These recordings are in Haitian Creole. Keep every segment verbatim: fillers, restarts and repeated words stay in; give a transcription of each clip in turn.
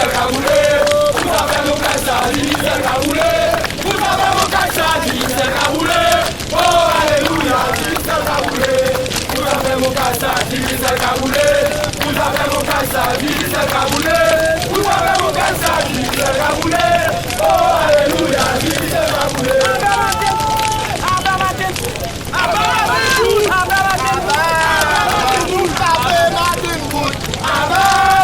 Ka boule, pou zafè mon kay sa, Digicel ka boule. Pou zafè mon kay sa, Digicel ka boule. Oh, alelouya, Digicel ka boule. Pou zafè mon kay sa, Digicel ka boule. Pou zafè mon kay sa, Digicel ka boule. Pou zafè mon kay sa, Digicel ka boule. Oh, alelouya, Digicel ka boule. Aba Maten! Aba Maten! Aba Maten! Aba Maten! Aba Maten! Aba!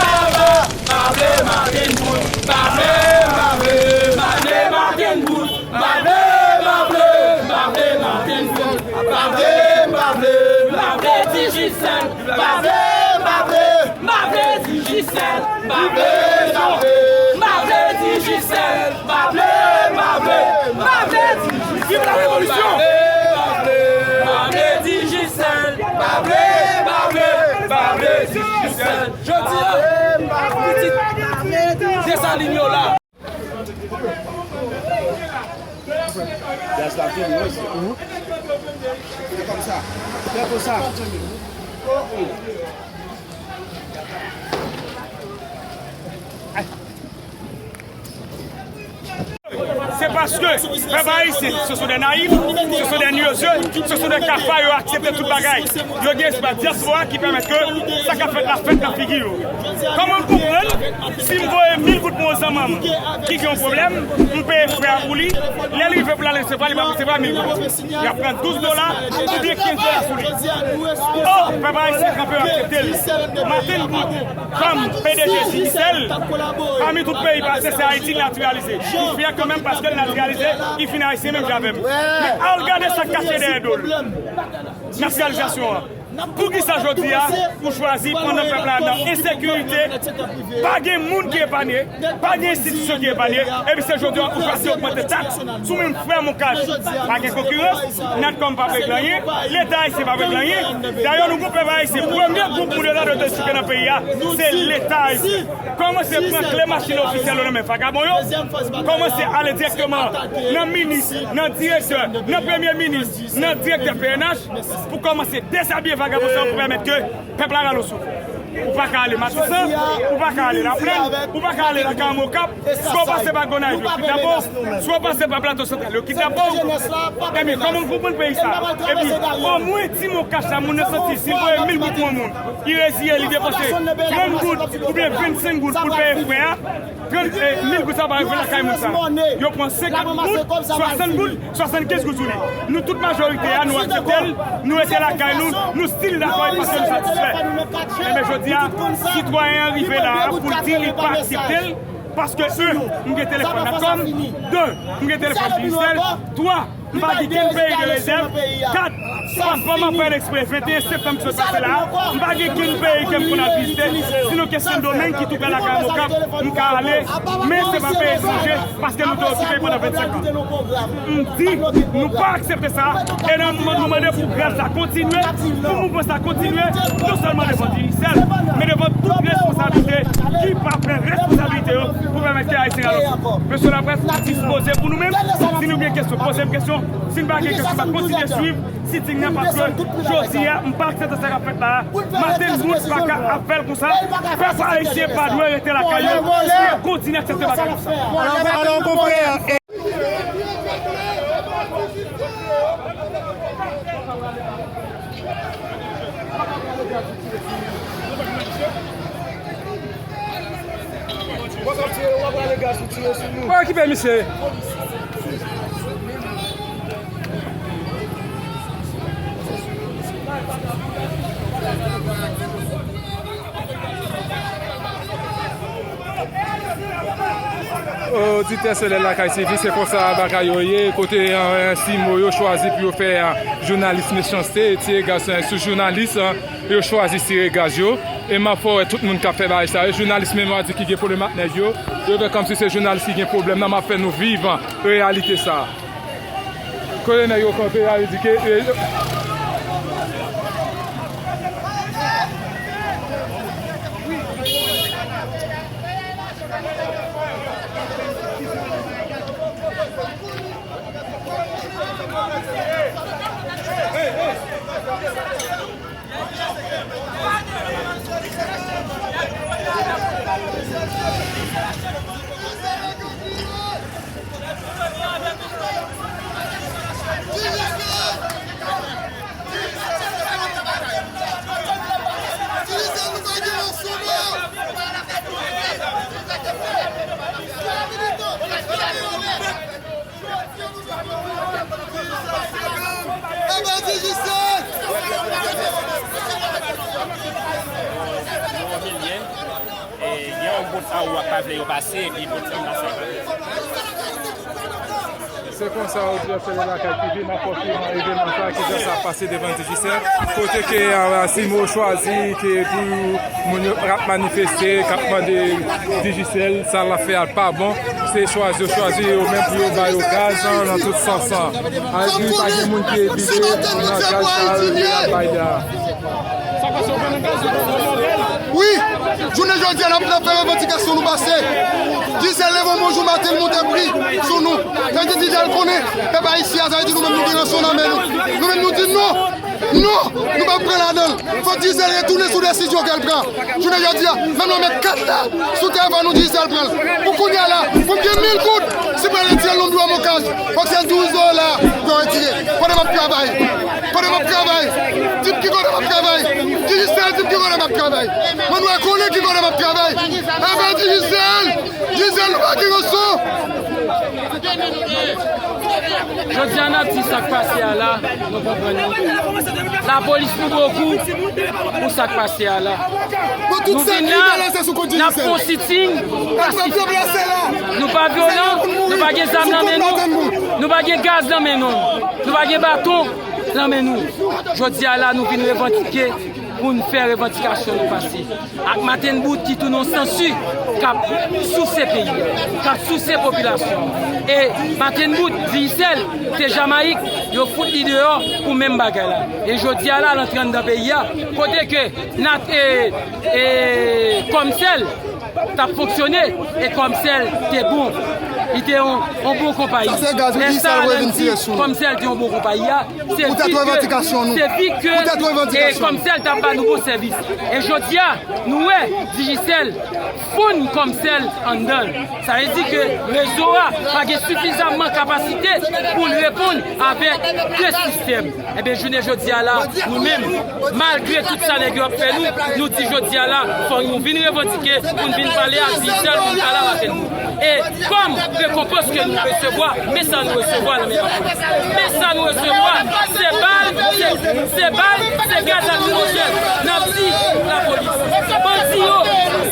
Aba! Pa vle Martin Good, pa vle, pa vle, pa vle Martin Good, pa vle, pa vle, pa vle Martin Good, pa vle, pa vle, pa vle Digicel, pa vle, pa vle, pa vle Digicel, pa vle, pa vle, pa vle Digicel, pa vle, pa vle, pa vle Digicel. Viv la révolution! Pa vle, pa vle, pa vle Digicel, pa vle, pa vle, pa vle Digicel. Jodi a, pitit Desalin yo la. Gaz la fini, wi. Fè kòmsa. Fè konsa. Se paske pèp ayisyen, ce sont des naïfs, ce sont des niaiseux, ce sont des kafa, yo aksepte tout bagay. Yo gen espri dyaspora ki pèmèt ke sa k ap fèt la fèt nan figi yo. Kòman m konprann si m voye mil goud pou yon zanmanm ki gen yon pwoblèm, m peye frè a pou li, lè l rive pou l al resevwa, li pa resevwa mil goud? Y ap pran douz dola oubyen kenz dola sou li. Oh, pèp ayisyen kanpe, yo aksepte l. Martin Good, kòm P D G Digicel, pami tout peyi pase, se Ayiti l natiralize. M fyè kanmenm paske l natiralize, li fin ayisyen menm jan avè m. Men al gade sa k kache dèyè do l. Natiralizasyon an. Poukisa jodi a, ou chwazi pandan pèp la nan ensekirite, pa gen moun ki epanye, pa gen enstitisyon ki epanye, epi se jodi a ou chwazi ogmante taks sou menm frè Moncash? Pa gen konkirans, Natcom pa regle anyen, Leta ayisyen pa regle anyen. Dayè, nou gon pèp ayisyen, premye gwoup moun yo ta dwe te sipè nan peyi a, se Leta ayisyen. Kòmanse pran kle machin ofisyèl yo nan men vagabon yo, kòmanse ale dirèkteman nan minis, nan direktè, nan premye minis, nan direktè P N H, pou kòmanse dezabiye vagabon sa yo pou pèmèt ke pèp la rale yon souf. Ou pa ka ale Matisan, ou pa ka ale Laplèn, ou pa ka ale lakay mwen Okap, swa w pase pa Gonayiv yo kidnape w, swa w pase pa Plato Santral yo kidnape w. Ebyen, kòman w konprann peyi sa? Epi, omwen ti Moncash la, moun nan santi, si l voye mil goud pou yon moun, li reziye, li depanse trant goud oubyen vennsenk goud pou l peye frè a, trant, eh, mil goud sa pa rive lakay moun sa. Yo pran senkant goud, swasant goud, swasannkenz goud sou li. Nou tout majorite a, nou aksepte l, nou rete lakay nou, nou still dakò, e paske nou satisfè. Enben, jodi a, sitwayen an rive la a pou l di li pa aksepte l, paske, un, m gen telefòn Natcom, deux, m gen telefòn Digicel, twa, m pa gen kenn peyi de rezèv, kat, paspò m ap fè l ekspre, venteyen septanm ki sot pase la a, m pa gen kenn peyi ke m konn al vizite, sinon ke Sendomeng ki tou prè lakay mwen Okap, m ka ale, men se pa peyi etranje, paske nou te okipe pandan vennsenk an. M di, nou pa aksepte sa, e nou, nou mande pou grèv sa kontinye, pou mouvman sa kontinye, non sèlman devan Digicel, men devan tout responsablite ki pa pran responsablite yo pou pèmèt ke Ayisyen rale yon souf. Mesye laprès, nou dispoze pou nou menm. Si nou gen kesyon, poze m kesyon. Si n pa gen kesyon, n ap kontinye swiv sitting nan, paske jodi a, m pa aksepte sa k ap fèt la a. Martin Good pa ka ap fè l konsa. Pèp ayisyen pa dwe rete lakay yo. N ap kontinye aksepte bagay konsa. Alò, alò, konpè, Pa okipe misye. Oditè Solèy Lakay T V, se konsa bagay yo ye, kote, eh, simo yo chwazi pou yo fè, eh, jounalis mechanste, tire gaz sou jounalis, eh, yo chwazi tire gaz yo. E m ap fè w wè tout moun k ap fè bagay sa yo, jounalis menm yo a di ki gen pwoblèm ak nèg yo, yo fè kòmsi se jounalis ki gen pwoblèm nan, m ap fè nou viv, eh, reyalite sa. Kote nèg yo kanpe a, yo di ke, eh, Nou anpil byen. E, gen yon bout anwo a k pa vle yo pase, epi bout anba sa yo pa vle. Se konsa, odyans Tele Lakay T V, n ap konfime evènman sa ki jan sa pase devan Digicel, kote ke, a, Asimo chwazi ke pou moun yo k ap manifeste, k ap mande Digicel, sa l ap fè a pa bon, se chwazi yo chwazi yo menm pou yo ba yo gaz nan tout sans. A di pa gen moun ki evite nan gaz sa yo y ap bay la. Wi, jounen jodi a, n ap, n ap fè revandikasyon nou pase. Digicel leve yon bon jou maten, l monte pri sou nou. Sa vle di Digicel konnen pèp ayisyen an, sa vle di nou menm nou gen ranson nan men nou. Nou menm nou di non. Non, nou p ap pran ladan l. Fòk Digicel retounen sou desizyon ke l pran. Jounen jodi a, menm nan men kat la, sou tèvè nou Digicel pran l. Pou kounye a la, pou m gen mil goud, si m pral retire l nan biwo Mokaj, fòk se douz dola pou yo retire. Pandan m ap travay. Pandan m ap travay. Di m ki kote m ap travay. Digicel di m ki kote m ap travay. Mwen wè konnen ki kote m ap travay. Anba Digicel, Digicel nou pa gen ranson. Jodi a n ap di sa k pase a la, nou konprann li. Lapolis pou bokou pou sa k pase a la. Nou vin la, n ap fè yon siting pasifik. Nou pa vyolan, nou pa gen zam nan men nou, nou pa gen gaz nan men nou, nou pa gen baton nan men nou. Jodi a la, nou vin revandike pou n fè revandikasyon nou pase. Ak Martin Boot ki tounen yon sansi k ap souse peyi a, k ap souse popilasyon an. E Martin Boot, Digicel, se Jamayik, yo fout li deyò pou menm bagay la. E jodi a la, l antre anndan peyi a, kote ke nat-, e, e, Kòmsèl t ap fonksyone, e Kòmsèl te bon. Li te yon, yon bon konpayi. Sa se gaz, wi, Lè sa Digicel a voye vin di tire sou nou. Kòmsèl te yon bon konpayi a, se vi ke, se vi ke, e, Kòmsèl t ap ba nou bon sèvis. E jodi a, nou wè Digicel fonn Kòmsèl anndan l. Sa vle di ke rezo a pa gen sifizamman kapasite pou l reponn avèk de sistèm. Ebyen, jounen jodi a la, nou menm, malgre tout sa nèg yo ap fè nou, nou di jodi a la, fò nou vin revandike pou n vin pale a Digicel, pou n pale a Martin Boot. E kòm rekonpans ke nou resevwa, men sa nou resevwa nan men lapolis. Men sa nou resevwa, se bal, se, se bal, se gaz lakrimojèn. N ap di lapolis, bandi yo,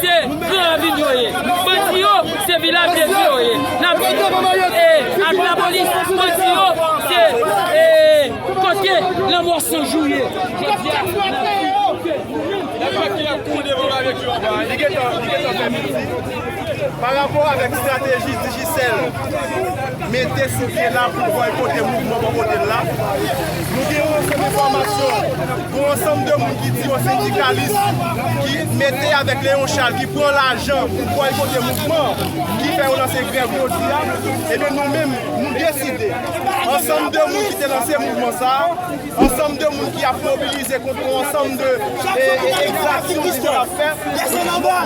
se Gran Ravin yo ye. Bandi yo, se Vilaj de Dye yo ye. N ap di, e, ak lapolis, bandi yo, se, e, kote lanmò san jou ye. Jodi a, n ap di, Nèg ki ap kouri devan m avèk yo anba a, li gentan, li gentan fè piti. Pa rapò avèk estrateji Digicel mete sou pye la pou bòykote mouvman bò kote l la, nou gen yon ansanm enfòmasyon, yon ansanm de moun ki di yo sendikalis, ki mete avèk Léon Charles, ki pran lajan pou bòykote mouvman an, ki fè yo lanse grèv jodi a. Ebyen, nou menm, nou deside, ansanm de moun ki te lanse mouvman sa a, ansanm de moun ki ap mobilize kont yon ansanm de, e, e, egzaksyon ki te ap fè.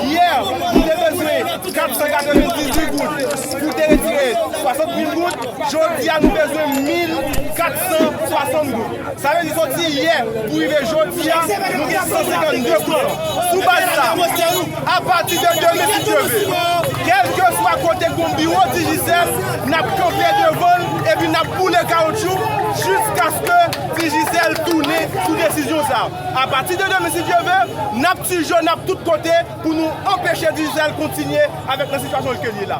Yè, nou te bezwen kat san katrevendizuit goud pou te retire swasant mil goud. Jodi a, nou bezwen mil kat san swasant goud. Sa vle di soti yè pou rive jodi a, nou gen san senkannde goud. Sou baz sa, apati de demen, si Dye vle, kèlkeswa kote k gon biwo Digicel, n ap kanpe devan l epi n ap boule kawotchou jiskaske Digicel tounen sou desizyon sa a. Apati de demen, si Dye vle, n ap ti je, n ap tout kote pou nou anpeche Digicel kontinye avèk nan sitiyasyon ke l ye la.